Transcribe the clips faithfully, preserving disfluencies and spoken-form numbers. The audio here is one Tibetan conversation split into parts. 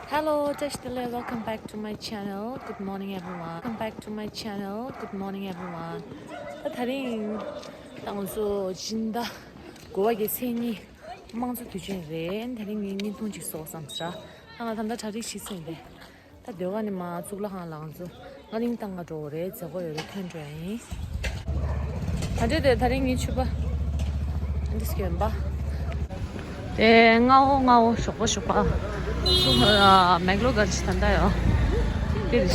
Hello, བཀྲ་ཤིས་བདེ་ལེགས། Welcome back to my channel. Good morning, everyone. Welcome back to my channel. Good morning, everyone. ད་དེ་རིང་ད་ང་ཚོ་སྦྱིན་བདག་དགུ་པ་གི་མཚན་ཉིད་དམངས་གཙོ་དུས་ཆེན་རེད། དེ་རིང་ངས་བརྙན་ཐུང་ཅིག་བཟོ་བསམ་ཟེར། ད་ང་ད་ལྟ་གྲ་སྒྲིག་བྱེད་ཚར་ཡིན་པས། ད་སྡོད་ག་ནས་མར་གཙུག་ལག་ཁང་ལ་ང་ཚོ་སྔ་རིང་བཏང་ག་འགྲོ་དགོས་རེད། མཛད་སྒོ་ཡོད་རེད། ཐོན་འགྲོ་ཡ་ཡིན། ད་འདྲ་དེ་ད་རིང་ངའི་ཕྱུ་པ་ཨ་འདྲས་གྱོན་པ། དེ་སྔ་པོ་སྔ་པོ་ཞོགས་པ་ཞོགས་པ་སུ་མེག་ལོ་གར་ཅི་ད་ལྟ་ཡོད། དེ་རེད།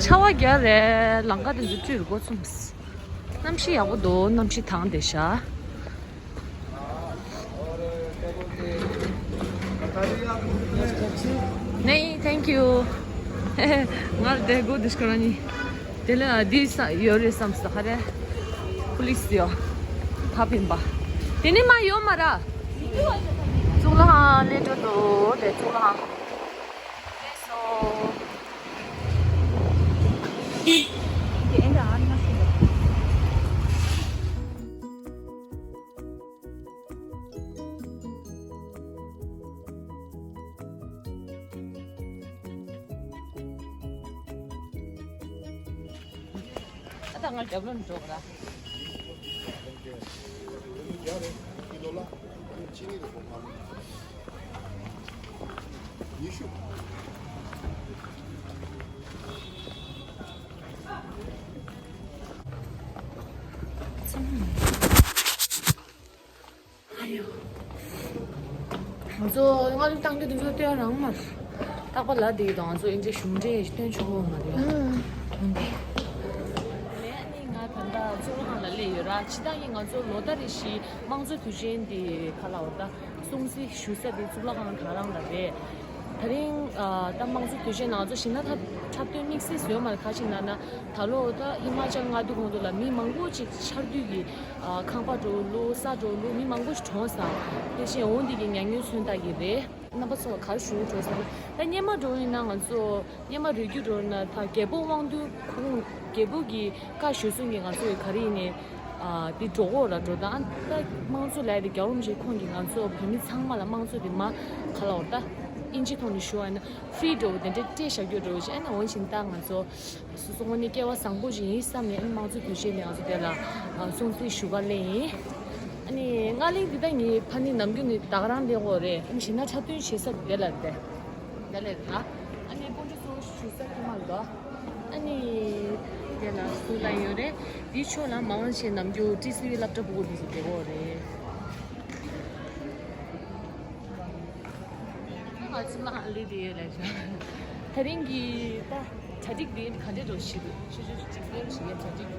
ཆར་པ་རྒྱག་རེད། ལམ་ཁ་དེ་ཚོ་བཀྲུས་རེད། འགོ་རྩོམ། གནམ་གཤིས་ཡག་པོ་འདུག་གནམ་གཤིས་དྭངས་བསྡད་ཤག་ནེ། Thank you. ངར་དེ་གོ་དུས་ཁོ་རང་ཉིད་དེ་ལ་འདི་ས་ཡོད་རེད་བསམ་སོང་། ཧ་རེ་པུ་ལིས་ཡོད། ཕ་ཕིན་པ་དེ་ནི་མ་ཡོད་མ་ར། གཙུག་ལག་ཁང་སླེབས་འགྲོ་འདུག་དེ་གཙུག་ལག་ཁང་སླེབས་སོང་། ཨ་ད་ང་རྒྱབ་ལོགས་ནས་འགྲོ་ག་ར། ཉི་ཤུ། ང་ཚོ་སྔ་ལུགས་བཏང་རྒྱུ་དེ་ཚོ་སྟོན་རང་མ་རེད། རྟག་པར་ལབ་བསྡད་ཀྱི་འདུག་ང་ཚོ་དབྱིན་ཇི་གཞུང་འབྲེལ་སྟོན་ཆོག་གི་མ་རེད། ཨང་། འོན་ཏེ། ལན་ནི་ང་ད་ལྟ་གཙུག་ལག་ཁང་ལ་སླེབས་ཡོད་ར། སྤྱིར་བཏང་གི་ང་ཚོ་ལོ་ལྟར་རེ་བཞིན་དམངས་གཙོ་དུས་ཆེན་དེ་ག་ལབ་དགོས་རེད་ད། སྲུང་བརྩི་ཞུ་ས་དེ་གཙུག་ལག་ཁང་གང་རང་ལ་རེད། དེ་རིང་ཨ་ད་དམངས་གཙོ་དུས་ཆེན་ནང་ང་ཚོ་གཞས་སྣ་འཁྲབ་འཁྲབ་སྟོན་དམིགས་བསལ་བཟོས་མ་རེད། ག་ཅི་ལབ་ན་ད་ལོ་ད་ཧི་མ་ཅལ་མངའ་སྡེ་ཁོངས་གཏོགས་ལ་མི་མང་པོ་ཅིག་ཆར་དུས་ཀྱི་ཨ་ཁང་པ་འགྲོ་ལུགས་ས་འགྲོ་ལུགས་མི་མང་པོ་ཞིག་གྲོངས་སོང་། དེ་བཞིན་འོ་འདི་གི་ཉམས་མྱོང་མཚོན་རྟགས་ཀྱི་རེད། རྣམ་པ་ཚོ་ག་རེ་ཞུ་འགྲོ་ཟེར་ན། ད་སྔོན་མ་འགྲོ་ཡིན་ན་ང་ཚོ་སྔོན་མ་རེ་རྒྱུ་འགྲོ་ན་ད་རྒྱལ་པོ་དབང་འདུས་ཁུངས་རྒྱལ་པོ་གི་བཀའ་ཞུ་སྲོལ་གྱི་ང་ཚོ་ག་རེ་ཡིན་ནའི་ཨ་དེ་འགྲོ་གོ་ར་འགྲོ་ད། ཨ་ད་དམངས་གཙོ་ལབ་དེ་རྒྱལ་བ་རིན་པོ་ཆེ་ཁོང་གིས་ང་ཚོ་བོད་མི་ཚང་མ་ལ་དམངས་གཙོ་དེ་མ་ག་ལབ་དགོས་རེད་ད། དབྱིན་ཇིའི་ཐོག་ནས་ཞུ་བ་ཡིན་ན་ཧྥི་རི་འགྲོ་དེ་འདྲ་སྤྲད་བཞག་རྒྱུ་འགྲོ་ཞེས། ཨ་ནི་འོན་ཅིག་ད་ང་ཚོ་སོ་སོ་དངོས་གནས་སྐལ་བ་བཟང་པོ་ཞིག་ཡིན་བསམ་ནས། ཨ་ནི་དམངས་གཙོ་དུས་ཆེན་ནས་ང་ཚོ་དེ་ལ་ཨ་སྲུང་བརྩི་ཞུ་ག་སླེབས་ཡིན། ཨ་ནི་སྔ་གླིང་འདི་ད་ངའི་ཕ་ནི་ནམ་རྒྱུན་ནས་ད་ག་རང་སླེབས་ཀྱི་ཡོད་རེད། ཨ་ནི་གཞས་སྣ་འཁྲབ་སྟོན་བྱེད་ས་དེ་ལ་རེད། དེ་ལ་རེད་ལ། ཨ་ནི་སྤོན་ཆུ་ཚོ་ཞུ་ས་དེ་མ་རེད། ཨ་ནི་དེ་ལ་སུ་ལ་ཡོད་རེད། འདིའི་ཕྱོགས་ལ་མང་ཆེ་ནམ་རྒྱུན་ཊི་སི་ཝི་སློབ་གྲྭ་ཕྲུ་གུ་དེ་ཚོ་བསྡད་ཀྱི་ཡོད་རེད། ང་ཚོ་ལ་ལི་དེ་ཡོད་ལ་ཤ། དེ་རིང་གི་ད་གྲ་སྒྲིག་དེ་ག་འདྲ་འགྲོ་ཞིག་འདུག་ཆུ་ཆུ་ཆུ་ཅིག་ལེན་ཞིག་ཡ་གྲ་སྒྲིག་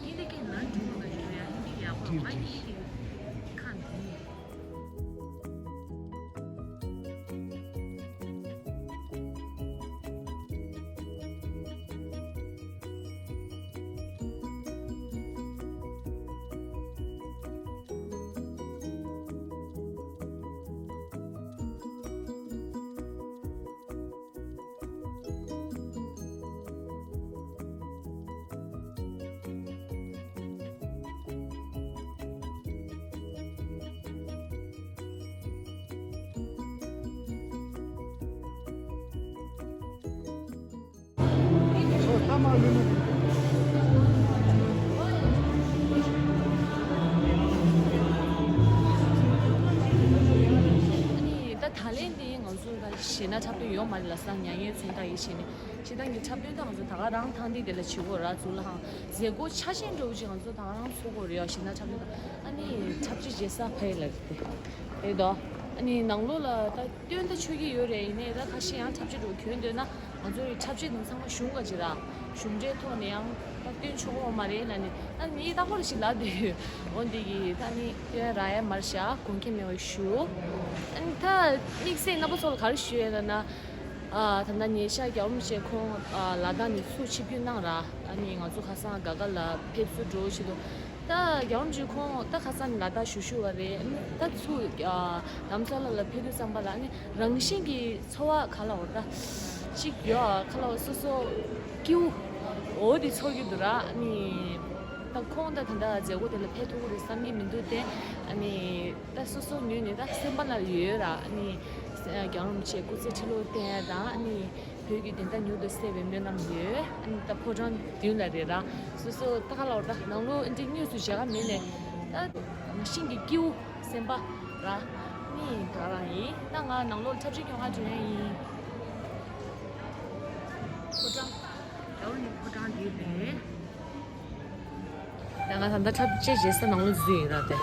ཡིན་དེ་ཀྱི་ནང་འགྲོ་བ་ཞུ་ཡ་ཧིན་དི་ཡག་པོ་མ་ཡིན་ཁ་འདི། ད་ད་ལན་འདི་ང་ཚོ་ད་གཞས་སྣ་འཁྲབ་སྟོན་ཡོད་མ་རེད་ལ། སང་ཉིན་ཚོན་མདོག་ཡིན་བྱས་ནས་སྤྱིར་བཏང་གི་འཁྲབ་སྟོན་ད་ང་ཚོ་ད་ག་རང་ཐང་འདི་དེ་ལ་བྱེད་དགོས་ར། གཙུག་ལག་ཁང་མཛད་སྒོ་ཆ་ཤས་འདྲ་བོ་ཅིག་ང་ཚོ་ད་ག་རང་ཚོགས་དགོས་རེད་ཡ། གཞས་སྣ་འཁྲབ་སྟོན་ད། ཨ་ནི་འཁྲབ་ཆས་བརྗེ་ས་ཕ་ཡི་ལ་རེད་དེ། རེད་དོ། ཨ་ནི་ནང་ལོགས་ལ་ད་སྟོན་ད་ཆོག་གི་ཡོད་རེད། ཡིན་ནའི་ད་ཁ་ཤས་ཡང་འཁྲབ་ཆས་འདྲ་བོ་གྱོན་འདོད་ན་ང་ཚོ་ཡི་འཁྲབ་ཆས་དེ་ཚང་མ་གཞུང་ག་ཅིག་ར། གཞུང་འབྲེལ་ཐོག་ནས་ཡང་ད་སྟོན་ཆོག་གི་མ་རེད་ལབ་ནས། ཨ་ནི་ངས་རྟག་པར་ཞིག་ལབ་བསྡད་ཡོད། འོ་འདི་གི་ད་ནི་སྟོན་རག་ཡ་མ་རེད་ཤག་དགོངས་འགལ་མེད་པ་ཞུ། ཨ་ནི་ད་དམིགས་བསལ་རྣམ་པ་ཚོ་ལ་ག་རེ་ཞུ་ཡོད་ལབ་ན། ཨ་ད་ལྟ་ཉེ་ཆར་རྒྱལ་བ་རིན་པོ་ཆེ་ཁོང་ཨ་ལ་དྭགས་ནས་ཚུར་ཆིབས་བསྒྱུར་གནང་ར། ཨ་ནི་ང་ཚོ་ཁ་སང་དགའ་དགའ་ལ་ཕེབས་བསུ་འགྲོ་བཞིན་དུ། ད་རྒྱལ་བ་རིན་པོ་ཆེ་ཁོང་ད་ཁ་སང་ནས་ལ་དྭགས་བཞུགས་བཞུགས་པ་རེད། ཨ་ནི་ད་ཚུར་ཨ་རྡ་རམ་ས་ལ་ལ་ཕེབས་དུས་ཙམ་པ་ལ་ཨ་ནི་རང་བཞིན་གྱི་ཚོར་བ་ག་ལབ་དགོས་རེད་ད། གཅིག་ཡོད་ག་ལབ་དགོས། སོ་སོ་སྐྱིད་པོ་འོ་དེ་ཚོར་གྱི་འདུག་ར། ཨ་ནི་ད་ ཁོང་ད་ད་ལྟ་མཛད་སྒོ་དེ་ལ་ཕེབས་ཐུབ་ཀྱི་རེད་བསམ་གྱི་མི་འདུག་སྟེ། ཨ་ནི་ད་སོ་སོ་ངོས་ནས་ད་སེམས་པ་ལ་ཡོད་ར། ཨ་ནི་རྒྱལ་བ་རིན་པོ་ཆེ་སྐུ་ཚེ་ཁྲི་ལོ་བརྟན་ཡ་དང་། ཨ་ནི་བོད་ཀྱི་བདེན་མཐའ་མྱུར་དུ་གསལ་བའི་སྨོན་ལམ་ཡོད། ཨ་ནི་ད་ཕོ་བྲང་མདུན་ལ་རེད་ར། སོ་སོ་ད་ག་ལ་བར་ད་ནང་ལོགས་ཨ་འདྲི་དངོས་སུ་མཇལ་ཁ་མེད་ནས། ད་ཤིང་གི་སྐྱེ་བོ་སེམས་པ་ར། ནི་ད་རང་ཡིན། ད་ང་ནང་ལོགས་འཁྲབ་ཆས་སྐྱོང་ག་འགྲོ་ཡ་ཡིན། ཕོ་བྲང་། རྒྱལ་བ་རིན་པོ་ཆེ་ཕོ་བྲང་འདི་རེད། ད་ང་ད་ལྟ་འཁྲབ་ཆས་བཞེས་ས་ནང་ལ་འཛུལ་ཡིན་ར་དེ།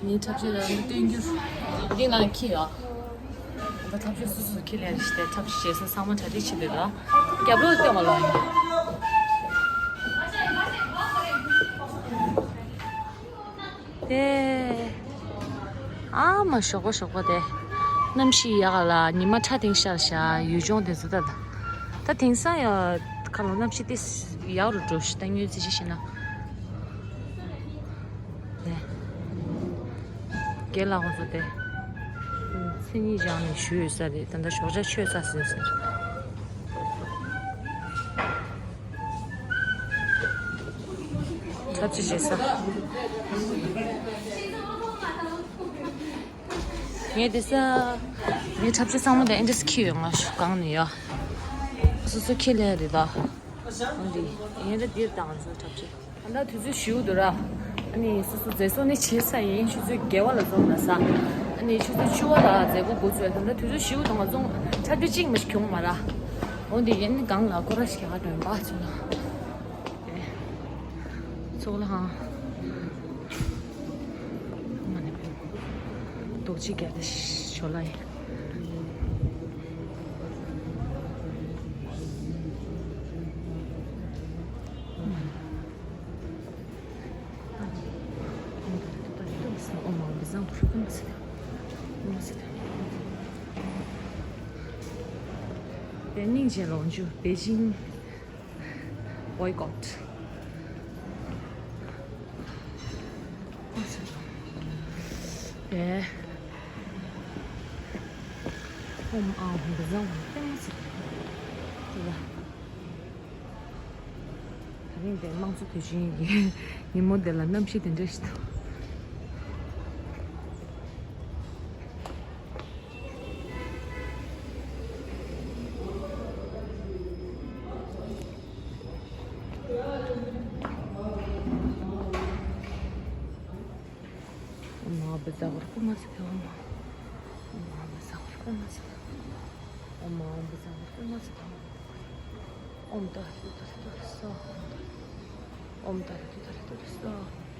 ངའི་འཁྲབ་ཆས་ལ་སྟོན་རྒྱུ། འདི་ང་ཁྱེར་ཡོད། ད་འཁྲབ་ཆས་སོ་སོ་ཁྱེར་ལེན་ཞིག་དེ་འཁྲབ་ཆས་བཞེས་ས་ཚང་མ་གྲ་སྒྲིག་བྱེད་འདོད་ར། རྒྱབ་ལོགས་སྟོན་བ་ལོ་ཡིན། དེ། ཨ་མ་ཞོགས་པ་ཞོགས་པ་དེ། གནམ་གཤིས་ཡག་ལ་ཉི་མ་ཁྲ་ཐིང་ཤར་ཤག་ཡུལ་ལྗོངས་དེ་ཚོ་ད། ད་དེང་སང་ཡ། ཁ་ལོ་གནམ་གཤིས་དེ་ཡག་རུ་འགྲོ་ཤི། ད་དངུལ་རྩིས་ཤི་ཤི་ན། དེ། རྒན་ལགས་ཁོང་ཚོ་དེ། མཚན་ཉིད་སྦྱངས་ནས་བཞུགས་ཡོད་ས་རེད། ད་ལྟ་ཞོགས་ཇ་མཆོད་ཚར་ཟིན་ཟེར། འཁྲབ་ཆས་བྱེད་ས། ངས་དེ་ས། ངའི་འཁྲབ་ཆས་ཚང་མ་དེ་ཨེ་འདྲས་ཁྱེར་ཡོད། ང་ཞུ་གང་ནས་ཡོད། སོ་སོ་ཁྱེར་ལེ་རེད་ད། འོན་ཏེ་ཡིན་རེད། འདིར་དང་ང་ཚོ་འཁྲབ་ཆས། ད་ལྟ་དུས་ཚོད་ཞེ་པོ་འདུག་ར། ཨ་ནི་སོ་སོ་མཛེས་སོགས་ནི་བྱེད་ས་ཡིན། ཆུ་ཚོད་བརྒྱད་པ་ལ་འཛོམས་ན་ས། ཨ་ནི་ཆུ་ཚོད་བཅུ་པ་ལ་མཛད་སྒོ་འགོ་ཚུགས། ད་ལྟ་དུས་ཚོད་ཞེ་པོ་འདུག་ང་ཚོ་འཁྲབ་སྟོན་གཅིག་མ་ཞིག་བྱུང་མ་ར། འོན་ཏེ་ཡིན་ནི་གང་ལ་སྐོར་ར་ཞིག་ག་དོན་པ་ཚོ་ལ། ཚོགས་ལ་ཧང་། མ་ནི་རྡོག་གཅིག་རྒྱ་དེ་ཞོ་ལ་ཡིན། ཨོ་མ་བི་ཟང་ཁུ་ཁུ་མ་སི་ཏེ། མ་སི་ཏེ། པེ་ཉིང་ཅན་ལོང་ཇུ། པེ་ཅིང་། Boycott. ཨེ། ཨོམ་ཨ་ཧོམ་བི་ཟང་ཧོམ་ཏེ་མ་སི་ཏེ། དེ་ལ། ད་རིང་དེ་དམངས་གཙོ་དུས་ཆེན་གྱི་ཉིན་མོ་དེ་ལ་གནམ་གཤིས་དེ་འདྲ་ཞིག་འདུག་ཨོ་མ་བི་ཟ་གུར་ཀུ་མ་སི་ཏེ། ཨོ་མ། ཨོ་མ་བི་ཟ་གུར་ཀུ་མ་སི་ཏེ། ཨོ་མ་བི་ཟ་གུར་ཀུ་མ་སི་ཏེ། ཨོམ་ཏཱ་རེ་ཏུ་ཏཱ་རེ་ཏུ་རེ་སྭཱ་ཧཱ། ཨོམ་ཏཱ་རེ་ཏུ་ཏཱ་རེ་ཏུ་རེ་སྭཱ་ཧཱ།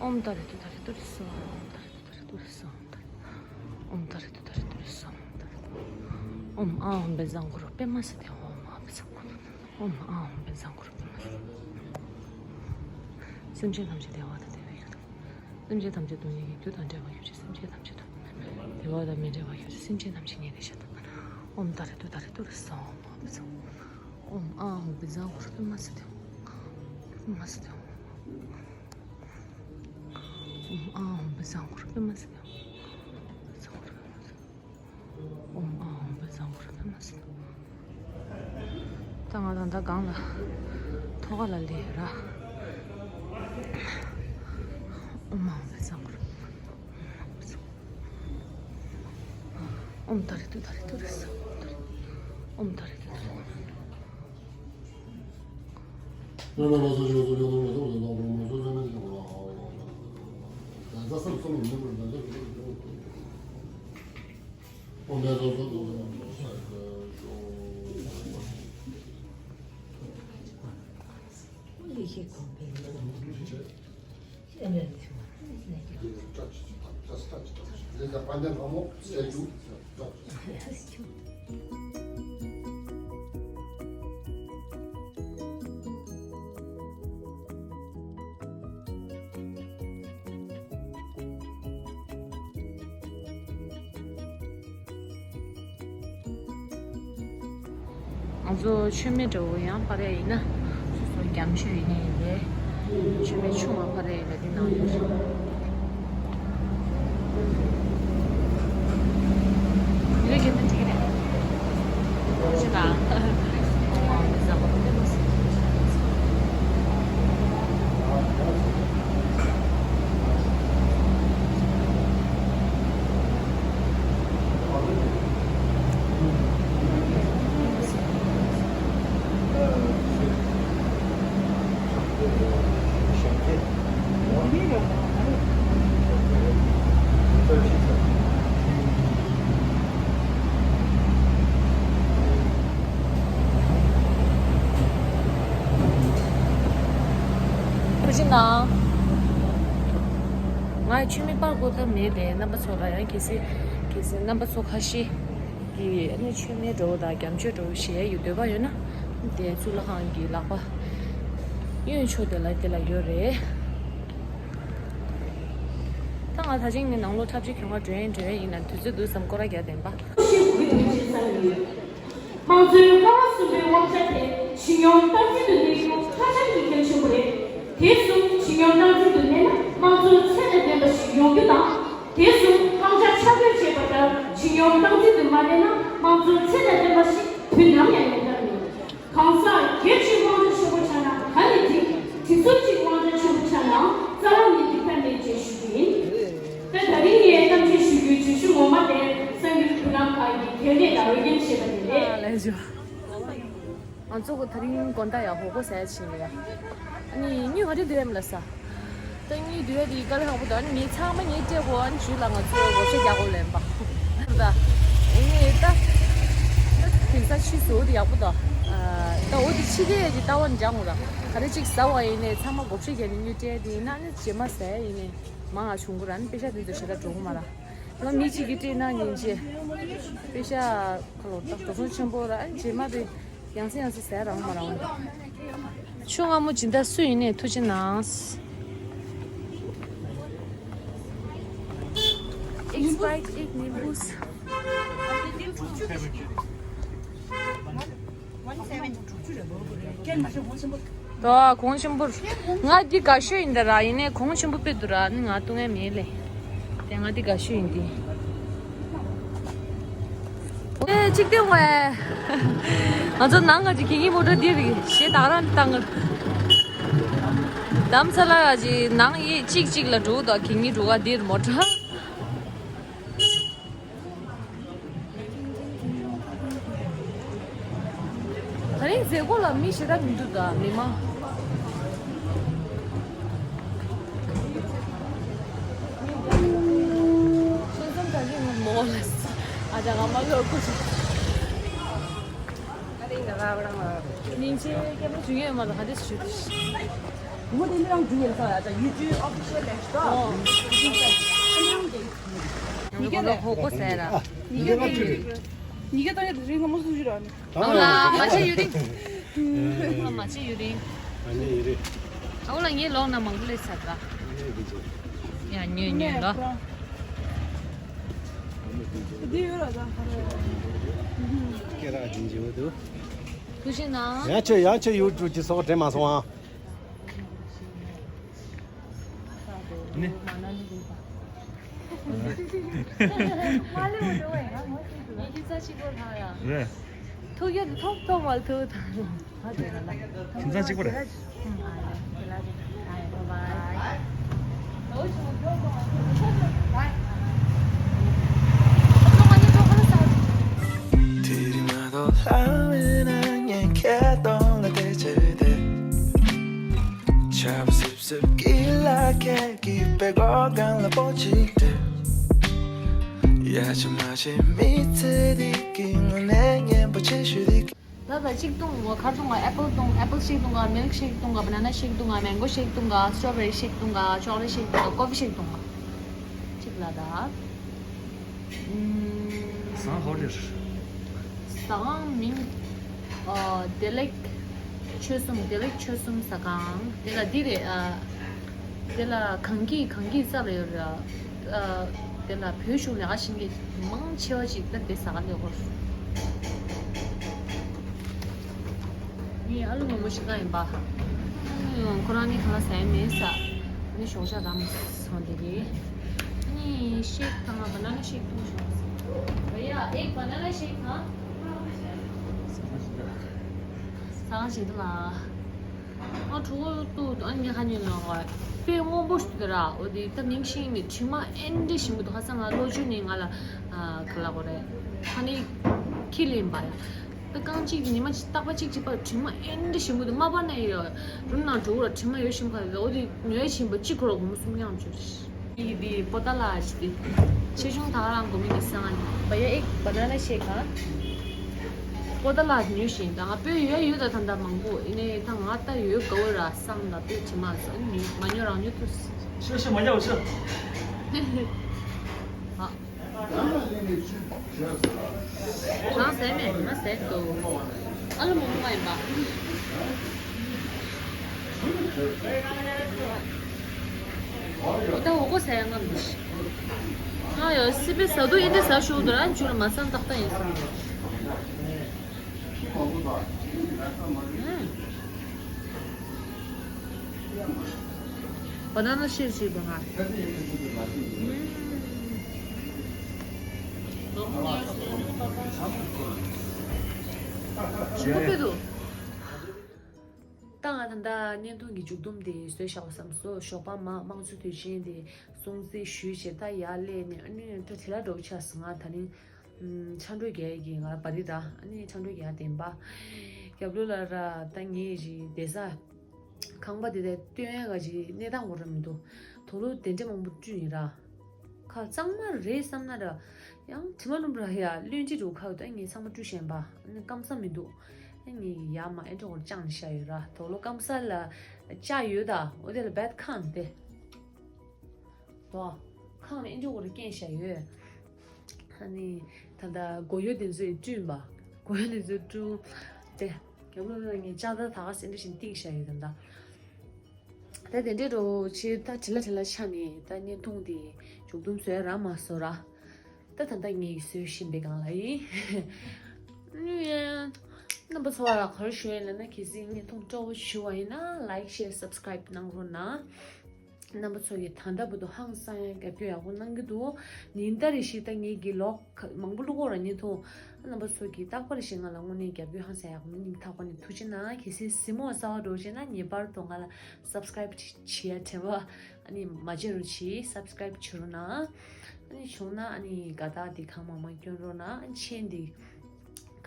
ཨོམ་ཏཱ་རེ་ཏུ་ཏཱ་རེ་ཏུ་རེ་སྭཱ་ཧཱ། ཨོམ་ཏཱ་རེ་ཏུ་ཏཱ་རེ་ཏུ་རེ་སྭཱ་ཧཱ། ཨོམ་ཏཱ་རེ་ཏུ་ཏཱ་རེ་ཏུ་རེ་སྭཱ་ཧཱ། ཨོམ་ཨ་ཧོམ་བི་ཟང་གུ་རུ་པེ་མ་སི་ཏེ། ཨོམ་ཨ་བི་ཟང་གུ་རུ། ཨོམ་ཨ་ཧོམ་བི་ཟང་གུ་རུ་པེ་མ་སི་ཏེ། སེམས་ཅན་ཐམས་ཅད་བདེ་བ་དང་བདེ་བའི་རྒྱུ་དང་། སེམས་ཅན་ཐམས་ཅད་སྡུག་བསྔལ་གྱི་རྒྱུ་དང་བྲལ་བར་གྱུར་ཅིག་སེམས་ཅན་ཐམས་ཅད་དང་བདེ་བ་དང་མི་འབྲལ་བར་གྱུར་ཅིག་སེམས་ཅན་ཐམས་ཅད་ཉེ་རིང་ཤ་དང་། ཨོམ་ཏཱ་རེ་ཏུ་ཏཱ་རེ་ཏུ་རེ་སྭཱ་ཧཱ། ཨོམ་ཨ་ཧོམ་བི་ཟང་གུ་རུ་པེ་མ་སི་ཏེ། པེ་མ་སི་ཏེ། ཨོམ་ཨ་ཧོམ་བི་ཟང་གུ་རུ་པེ་མ་སི་ཏེ། བི་ཟང་གུ་རུ་པེ་མ་སི་ཏེ། ཨོམ་ཨ་ཧོམ་བི་ཟང་གུ་རུ་པེ་མ་སི་ཏེ། ད་ང་ད་ལྟ་སྒང་ལ་ཐོག་ཁ་ལ་སླེབས་ཡོད་ར། ཨོམ་ཨ་ཧོམ་བི་ཟང་གུ་རུ། ཨོམ་ཏཱ་རེ་ཏུ་ཏཱ་རེ་ཏུ་རེ་སྭཱ་ཧཱ། ཨོམ་ཏཱ་རེ་ཏུ་ཏཱ་རེ་ཏུ་རེ་སྭཱ་ཧཱ། ང་ཚོ་མཆོད་མེ་འདྲ་བོ་ཡང་སྤར་ཡ་ཡིན་ན། སོ་སོ་རྒྱ་མཆོད་ཡིན་ནའི་ཡིན་པས། མཆོད་མེ་ཆུང་བ་སྤར་ཡ་ཡིན་ན་འདི་ནང་ཡོད་རེད། འདི་ལས་གཞན་དུ་འགྲིག་གི་རེད། ཁོ་ཅི་དང་། ཨོ་མ་བི་ཟང་གུ་རུ་པེ་མ་སི་ཏེ། དང་། ང་མཆོད་མེ་སྤར་དགོས་ཐབས་མེད་པས་རྣམ་པ་ཚོ་ལ་ཡང་གལ་སྲིད་གལ་སྲིད་རྣམ་པ་ཚོ་ཁ་ཤས་ཀྱིས་ཨ་ནི་མཆོད་མེ་འདྲ་བོ་དང་རྒྱ་མཆོད་འདྲ་བོ་བཞེས་ཡ་ཡོད་འདོད་པ་ཡོད་ན། དེ་གཙུག་ལག་ཁང་གི་ལག་པ་གཡོན་ཕྱོགས་དེ་ལ་དེ་ལ་ཡོད་རེད། ད་ང་ད་ཅིང་ནི་ནང་ལོགས་འཁྲབ་ཆས་གྱོན་ག་འགྲོ་ཡིན་འགྲོ་ཡིན་ན་དུས་ཚོད་འདུག་བསམ་སྐོར་ར་རྒྱག་བསྡད་པ། དམངས་གཙོའི་ཀ་བ་གསུམ་པའི་དབང་ཆ་དེ་གཞི་ཡོངས་སྟངས་འཛིན་དུ་གནས་རྒྱུ་ཧ་ཅང་གི་གལ་ཆེན་པོ་རེད། དེ་གསུམ་གཞི་ཡོངས་སྟངས་འཛིན་དུ་གནས་ན་དམངས་གཙོ་ཚད་ལས་འདས་པ་ཞིག་ཡོང་རྒྱུ་དང་། དེ་གསུམ་དབང་ཆ་ཆ་བགོས་བྱས་པ་ལྟར་གཞི་ཡོངས་སྟངས་འཛིན་དུ་མ་གནས་ན་དམངས་གཙོ་ཚད་ལས་འདས་པ་ཞིག་དུས་ནམ་ཡང་ཡོང་ཐབས་མེད། གང་ཟག་སྒེར་གཅིག་དབང་ཆ་ཆེན་པོ་ཆགས་ན་ག་ནས་འགྲིག་སྒྲིག་འཛུགས་གཅིག་དབང་ཆ་ཆེན་པོ་ཆགས་ན་རྩ་བ་ནས་འགྲིག་ཐབས་མེད་ཅེས་ཞུ་རྒྱུ་ཡིན། ད་ད་རིང་ངས་གཏམ་བཤད་ཞུ་རྒྱུའི་བརྗོད་གཞི་ངོ་མ་དེ་གསར་འགྱུར་བརྒྱུད་ལམ་ཁག་གིས་གལ་གནད་དང་འོས་འགན་བྱས་པ་དེ་རེད། ལགས་འཇུ། ང་ཚོ་གོ་ད་རིང་དགོང་དག་ཡང་ཧོ་གོ་ཟ་ཡ་ཕྱིན་ཡོད་ཡ། ཨ་ནི་ཉུ་ཧ་རི་དུ་ཡམ་ལ་ས། ད་ངའི་དུས་ཡ་དེ་དཀའ་ལས་ཁག་པོ་འདུག་ཨ་ནི་ངའི་ཚང་མ་ངའི་སྤྲད་གོ་ཨ་ནི་ཇུས་ལ་ང་ཚོས་བགོ་བཤའ་རྒྱག་གོ་ལེན་པ། ད་ངས་ད་ད་དེང་སང་ཕྱིས་སུ་དེ་ཡག་པོ་འདུག་ད་འོ་དེ་ཕྱི་རྒྱལ་གྱི་ལྟ་བ་འདྲ་ངོ་ར་ག་རེ་གཅིག་ཟ་བ་ཡིན་ནས་ཚང་མ་བགོ་བཤའ་རྒྱག་ནས་ངས་སྤྲད་དེ་ཡིན་ན་ཨ་ནི་རྗེས་མ་ཟ་ཡ་ཡིན་ནས་མང་ང་བྱུང་གོ་ར་ཨ་ནི་པེ་ཤ་དེ་ཚོ་ཞེ་དྲག་འགྲོ་གོ་མ་ར། ང་མི་གཅིག་གིས་སྤྲད་ན་ཉིན་བྱེད་པེ་ཤ་ཁ་ལོ་ད་དོ་སོང་ཆེན་པོ་ར་ཨ་ནི་རྗེས་མ་དེ། ཡང་སེ་ཡང་སེ་ཟས་རང་མ་རང་། ཆུ་མངར་མོ་སྦྱིན་བདག་སུ་ཡིན་ནས་ཐུགས་རྗེ་གནང་། एक स्प्राइट एक नींबू। ད་གོང་ཆེན་པོ། ང་འདི་དགའ་ཤོས་ཡིན་ད་ར་ཡིན་ནས་གོང་ཆེན་པོ་དཔེ་འདུག་ར་ནི་ང་ལྟོས་ངན་མེད་ལེ། དེ་ང་འདི་དགའ་ཤོས་ཡིན་འདི། ཨེ་གཅིག་ལྟོས་ངོ་ཨེ། ང་ཚོ་ནང་ང་ཅིག་གི་ངའི་མོ་ཊ་འདི་རེད་ཞེ་དྲག་རང་བཏང་གི། དམ་ཚ་ལ་ཡ་ཅིག་ནང་ཡེ་གཅིག་གཅིག་ལ་འགྲོ་དོ་གི་ངའི་འགྲོ་ག་འདིར་མོ་ཊ། ད་རིང་མཛད་སྒོ་ལ་མི་ཞེ་དྲག་མི་འདུག་ད་མི་མང་། ཤོད་ཙམ་ད་གིན་ང་མོ་ལ་ཨ་ཅག་ང་མ་ལོ་ཀུ་ཤི། སྙིང་རྗེ་སྐྱེ་མ་བྱུང་ཡོད་མ་རེད་ཧ་དེ་ཞུ་དེ་ཞུ། ངོ་དེ་འདི་རང་བྱུང་ཡོད་ས་ཡ་ཅག་ཡུ་ཊུབ་ཨོ་ཕི་ཤལ་ལས་ཤོག་ཨོ། ང་ཚོ་ཧོ་གོ་ཟེར་ར། ཉི་གེ་ད་ཉི་གེ་ད་ཡ་རིང་ང་མོ་སུ་ཞུ་ར་ནི། ཨོ་ལ་མ་ཆེ་ཡུ་རིང་། ཨོ་ལ་མ་ཆེ་ཡུ་རིང་། ཨ་ནི་ཡུ་རིང་། ཨོ་ལ་ངའི་ལོག་ན་མང་པོ་ལས་ཚར་ར། ཨ་ནི་ཡུ་རིང་། ཡ་ཉོས་ཉོས་ལོ། འདི་ཡོད་ར་ད་ཧ་ར། སྐད་ར་ཇིན་ཇི་འོ་དུ། ཐུགས་རྗེ་གནང་། ཡང་ཆེ་ཡང་ཆེ་ཡུ་ཊུབ་ཀྱི་སོགས་དྲན་མ་སོང་ཨ། ནི། རེད། ཁྱིམ་ཚང་གཅིག་པ་རེད། ད་ད་གཅིག་བཏུང་ངོ་ཁར་བཏུང་ང་ཨེ་པལ་བཏུང་ཨེ་པལ་ཤེག་བཏུང་ང་མིལ་ཤེག་བཏུང་ང་བ་ན་ན་ཤེག་བཏུང་ང་མེང་གོ་ཤེག་བཏུང་ང་སི་ཊོ་བེ་རི་ཤེག་བཏུང་ང་ཅོག་ལེ་ཤེག་བཏུང་ང་ཀོ་ཕི་ཤེག་བཏུང་ང་གཅིག་ལ་ད། ཟངས་ཧོ་ལེར། ཟ་ཁང་མིང་། ཨ། བདེ་ལེགས་ཆོལ་གསུམ། བདེ་ལེགས་ཆོལ་གསུམ་ཟ་ཁང་། དེ་ལ་འདི་རེད། ཨ། དེ་ལ་གངས་སྐྱིད་གངས་སྐྱིད་ས་ལ་ཡོད་རེད། ཨ། དེ་ལ་བོད་གཞུང་ལས་ཀ་བྱེད་མཁན་མང་ཆེ་བ་ཅིག་ད་དེ་ཟ་ག་སླེབས་ཡོད་རེད། ངའི་ཨ་ལུ་ངོ་མ་ཤི་ཁ་ཡིན་པ། ཁོ་རང་ནི་གང་ལ་ཟ་ཡ་མེད་ས། ནི་ཞོགས་ཇ་དམ་སོང་དེ་རེད། ནི་ཤེག་དང་བ་ན་ན་ཤེག་འཐུང་ཞོག་བ་ཡ་ཨེག་བ་ན་ན་ཤེག་དང་། ཟ་ཁང་ཞིག་ཏུ་ལ། ཨ་ཕྲུ་གུ་ཏུ་ཨ་ནི་ཁ་ཉོན་ལ་ཧོ། དཔེ་སྔོན་པོ་ཞིག་ཏུ་ར་འོ་དེ་ད་མིང་ཤིང་ནི་དྲི་མ་ཨེན་འདྲེ་ཞིམ་པོ་འདུག་ཧ་སང་ང་ལོ་རྒྱུས་ནི་ང་ལ་ཨ་ག་ལ་གོ་རེད། ཁ་ནི་ཁྱི་ལེན་པ་ཡ། ད་རྐང་གཅིག་ཉི་མ་རྟག་པ་གཅིག་གཅིག་པ་དྲི་མ་ཨེ་འདྲ་ཞིམ་པོ་འདུག་མ་པ་ན་ཡོད། རུམ་ནང་འགྲོ་ར་དྲི་མ་ཡོད་ཞིམ་ཁ་ཡོད་འོ་དེ་ཉོས་ཞིམ་པ་གཅིག་ཁོ་ར་སྒོར་མོ་སུམ་ཉམས་བཅུ། ཡི་དེ་པོ་ཏ་ལ་ཞི་དེ། ཆེ་ཆུང་ད་ག་རང་སྒོར་མོ་ཉི་ཤུ་རྩ་ལྔ་ནི་བ་ཡ་ཨེག་བ་ན་ན་ཤེག་ག་ཀོ་ཏ་ལ་ཉོས་ཤིང་ད་ང་སྤོས་ཡོད་ཡོད་ད་ད་ད་མང་པོ་ཨེ་ནས་ད་ང་ད་ཡོད་དགའ་བོ་ར་སང་ད་སྤོས་བྱེད་མ་སོང་ཨེ་ཉོས་མ་ཉོས་རང་ཉོས་ཐུབ། ཤི་ཤི་མ་རྒྱག་ཤི། ཨ། རང་ཟས་མེད་ང་ཟས་འདུག་ཨ་ལ་མོ་མོ་ཡིན་པ། ད་འོ་གོ་ཟས་ང་མི་ཤི། ང་ཡོད་སི་པེ་ཟ་དུ་ཨེ་འདྲ་ཟ་ཤོག་འདུག་ཨ་ཆུ་ལ་མ་སང་ཏག་ཏག་ཡིན་སང་། Banana shake བྱས་པ་ང་། ཞུ་གི་འདུག་ད་ང་ད་ལྟ་བརྙན་ཐུང་གི་མཇུག་སྡོམ་དེ་བཟོས་བཞག་པ་བསམ་སོང་། ཞོགས་པ་མ་དམངས་གཙོ་དུས་ཆེན་དེ་སྲུང་བརྩི་ཞུས་བྱས་ད་ཡར་སླེབས་ནས་ཨ་ནི་ད་དེ་ལ་འགྲོ་ཆགས་སོང་ང་། ད་ནི་ཆང་འགྲོས་རྒྱག་གི་ང་ལ་བ་རི་ད་ཨ་ནི་ཆང་འགྲོས་རྒྱག་བསྟན་པ་རྒྱབ་ལོ་ལ་ར་ད་ངས་ཞིག་བསྡད་ས། ཁང་པ་དེ་དག་སྟོན་ཡ་ག་ཅིག་གནས་སྟངས་འོ་ར་མི་འདུག་དོ་ལོ་དེ་འདྲ་མང་པོ་བསྐྲུན་ཡིན་ར། ཁ་གཙང་མ་རེད་བསམ་ན་ར། ཡང་དྲི་མ་ནུབ་ར་ཡ་བློན་ཅི་འགྲོ་ཁ་ད་ངས་ཚང་མ་བསྐྲུན་ཤེས་པ་ཨ་ནི་སྐམ་ས་མི་འདུག་ཨ་ངས་ཡ་མ་ཨེ་འདྲ་འོར་ཅང་ཤ་ཡོད་ར། དོ་ལོ་སྐམ་ས་ལ་ལྕགས་ཡོད་ད་འོ་དེ་ལ་བད་ཁང་དེ། དོ། ཁང་ནས་ཨེ་འདྲ་འོར་རྐྱེན་ཤ་ཡོད། ཨ་ནི་ད་ལྟ་སྒོ་ཡོལ་དེ་ཚོས་བསྐྲུན་པ། སྒོ་ཡོལ་དེ་ཚོས་བསྐྲུན། དེ། རྒྱབ་ལོགས་ལ་ངས་ལྕགས་དར་ད་ག་སེ་འདྲ་བཞིན་བཏིང་བཞག་ཡོད་ད་ད། ད་དེ་འདྲའི་འགྲོ་ཆེ་ད་བྲི་ལ་བྲི་ལ་ཆ་ནས་ད་བརྙན་ཐུང་དེ་མཇུག་སྡོམ་བཟོས་ར་མ་བཟོ་ར། ད་ད་ལྟ་ངས་བཟོས་བཞིན་པའི་སྒང་ལ་ཡིན། རྣམ་པ་ཚོ་ལ་ག་རེ་ཞུ་ཡིན་ལབ་ན་གལ་སྲིད་བརྙན་ཐུང་སྤྲོ་བོ་ཞུ་བ་ཡིན་ན་like share subscribe གནང་རོགས་གནང་། རྣམ་པ་ཚོ་གིས་ད་ལྟ་བར་དུ་ཧང་སང་ཡང་རྒྱབ་སྐྱོར་ཡག་པོ་གནང་གི་འདུག་ཉིན་ལྟར་རེ་བཞིན་ད་ངེད་ཀྱི་ལོག་མང་པོ་བླུག་གོ་ར་ཉིན་ཐུང་། རྣམ་པ་ཚོ་གིས་རྟག་པར་བཞིན་ང་ལ་དངོས་གནས་རྒྱབ་སྐྱོར་ཧང་སང་ཡག་པོ་སྙིང་ཐག་པ་ནས་ཐུགས་རྗེ་གནང་། གལ་སྲིད་གཟིགས་མོ་གསར་པ་འགྲོ་བྱས་ན་ངེས་པར་དུ་ང་ལ་subscribe བྱེད་ཡ་དྲན་པ་ཨ་ནི་མ་བརྗེད་རོགས་གྱིས་subscribe བྱེད་རོགས་གནང་། ཨ་ནི་བྱུང་ན་ཨ་ནི་དགའ་རྟགས་འདི་གང་མང་མང་སྐྱོན་རོགས་གནང་། ཨ་ནི་མཆན་འདི་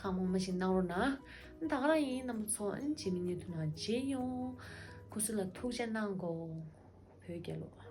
གང་མང་མང་ཞིག་གནང་རོགས་གནང་། ཨ་ནི་ད་ག་རང་ཡིན། རྣམ་པ་ཚོ་ཨ་ནི་རྗེས་མའི་བརྙན་ཐུང་ནང་མཇལ་ཡོང་། ཁོ་ཚོ་ལ་ཐུགས་རྗེ་གནང་གོ། བོད་རྒྱལ་ལོ།